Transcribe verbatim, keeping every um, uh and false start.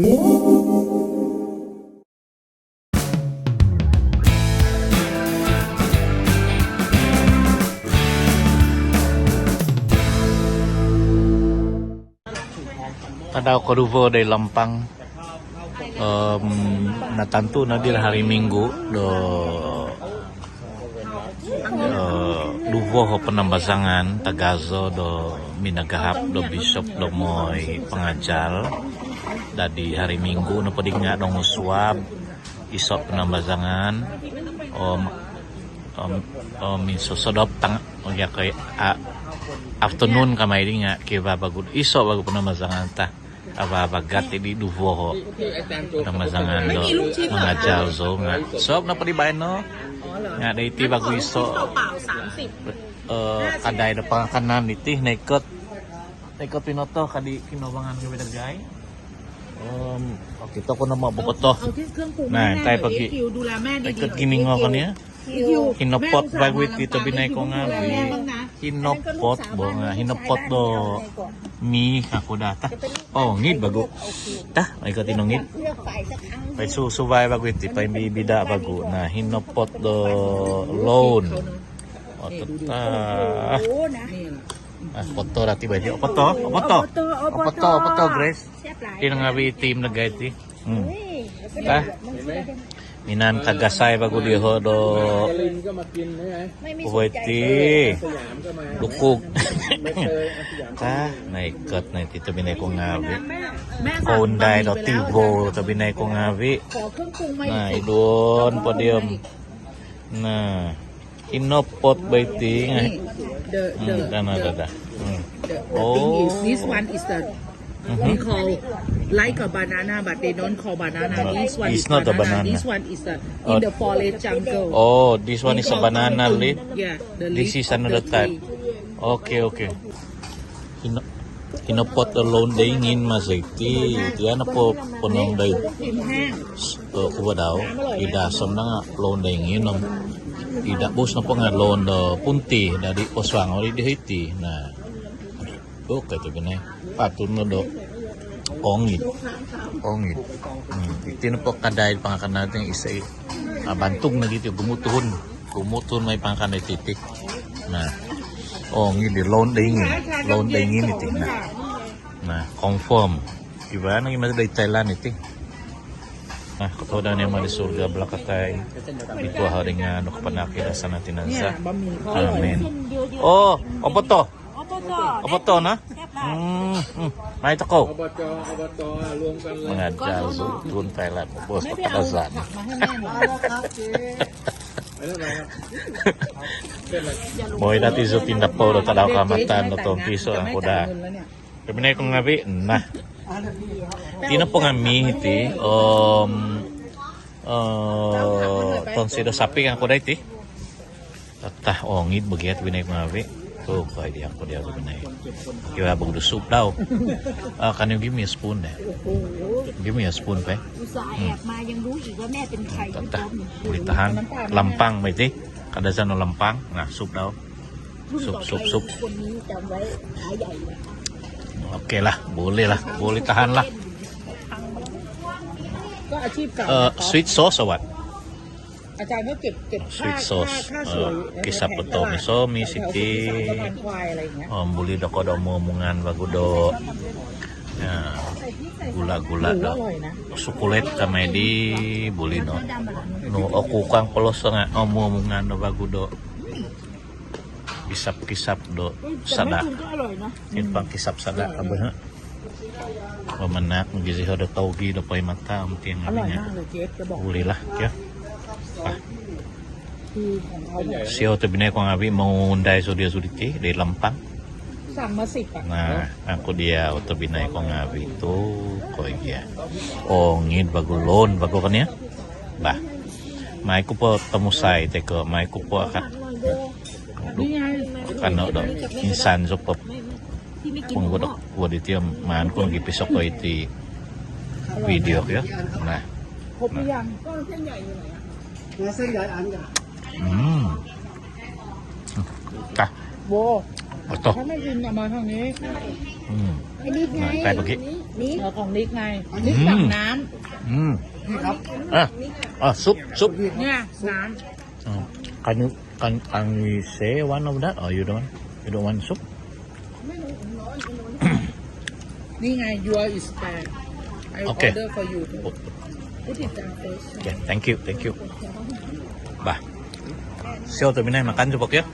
Tadau koduvo doid Lampang. Om natantu no diri hari Minggu do eh, duvo o panambazangan tagazo do minagahap do bishop do mooi pangajal dadi hari Minggu nopo dii nga' dongosuab iso' panambazangan om, om, om minsosodop tang- om iyokoyu afternoon kamai dii nga' kivaa vagu iso' vagu panambazangan ta. Aba bagat di duvo o panambazangan do mangajal zou nga'. Sob nopo di baino nga' doiti vagu iso' eh, kadai do pangakanan diti naikot. Naikot pinoto kadi kinobangan kami dagai. Om okito ku no ma boboto. Nah, intai pagi. Naikot giningo ko nio. Hinopot vagu iti tobinai ko ngavi'. Hinopot bo nga', hinopot do mi aku daa ta. Ongid vagu. Ta, ikot inongid. Pai susuvai vagu iti, pai bibida vagu. Nah, hinopot do loun. Otot ta. Ah, poto dati baju. Opoto, opoto. Opoto, opoto, Grace. Ino ngavi' iti minagahap iti. Hmm. Tah. Minaan kagasai vagu diho do. Kuvo iti. Lukug. Tah, naikot no iti tobinai ko ngavi'. Koundai do tivo tobinai ko ngavi'. Nah, iduon po diom. Nah. Hinopot bo iti nga'. The, the, hmm, dah, dah, the, dah. Hmm. The, the thing is, oh, this one is the, we call like a banana, but they don't call banana. No, this one is not a banana. This one is the, in the forest jungle. Oh, this one is a banana leaf. Yeah, the leaf. This is another type. Okay, okay. Hino-, hinopot do loun doingin maso iti, iti nopo ponong dai. Eh, kuvo dau, id asom no nga' loun doingin om id habus nopo nga' loun do punti, dadi posuango' di hiti. Nah. Okey tu binai. Patut no do ongid. Ongid. Hmm, iti nopo kadai pangakanan ti isai. Ah, bantuk nogi ti ogumu tuhun. Ogumu tuhun mai pangakanan iti. Nah. Ongid di loun doingin. Loun doingin iti. Nah. Nah, confirm. Iba nogi masa dari Thailand iti. Nah, kotohuadan Ama di surga balakatai. Di kuah ringan, do kapanaki, dasana tinansa. Amin. Oh, opoto. Opoto, nah? Hmm, hmm. Mai tokou. Mangajal zou tuhun Thailand. Bos, pakadazan. Mooi dati zou tindapou do Tadau Kaamatan do tonsi zou angkuda. Tobinai ko ngavi', nah. Iti nopo nga' mi iti, om, eh, tonsi do sapi angkuda iti. Tah, ongid bo gia tobinai ko ngavi'. Tu, koi diya' ko diya' tobinai. Kivaa bo do sup dau. Ah, can you give me a spoon there? Give me a spoon, pe. Hmm. Tah, tah. Buli tahan. Lampang bo iti. Kadazan do lampang. Nah, sup dau. Sup, sup, sup. Okey lah, boleh lah, boleh tahan lah. Eh, sweet sauce or what? Sweet sauce. Eh, kisap do tomiso, mi siti. Om buli do kodo omungan vagu do. Ya, gula-gula do. Sukulet kamai di buli no. No, oku kang polos nga' omungan do vagu do. Kisap-kisap do sada'. Iti pang kisap sada' ka bo, ha? Pamanak nogi siho do taugi do poi mata om tiang ngavi' nga'. Buli lah, kio. Ah. Siho tobinai ko ngavi' mongundai sudia suditi di Lampang. Nah, angku diya' o tobinai ko ngavi' tu, koi diya'. Ongid vagu loun vagu kan ya. Bah. Mai ku po tomusai toi ko, mai ku po akat. Kano do insan zou po. Punggu do kuo diti om maan ku nogi pisokoi iti video kio. Nah. Nah. Hmm. Tah. Oto. ถ้าไม่กินเอามาทางนี้ อืม อันนี้ไง นั่นไปเมื่อกี้ นี่ เออของนิกไง นิกสั่งน้ำ อืม นี่ครับ อ่ะ อ่ะ ซุป ซุป เนี่ย น้ำ อืม Can you, can, can we say one of that? Or you don't want? You don't want soup? นี่ไง your is there. I โอเค order for you. Put it down first. Okay, thank you, thank you. Bah. Siou tu minai makan tu, Pok, ya?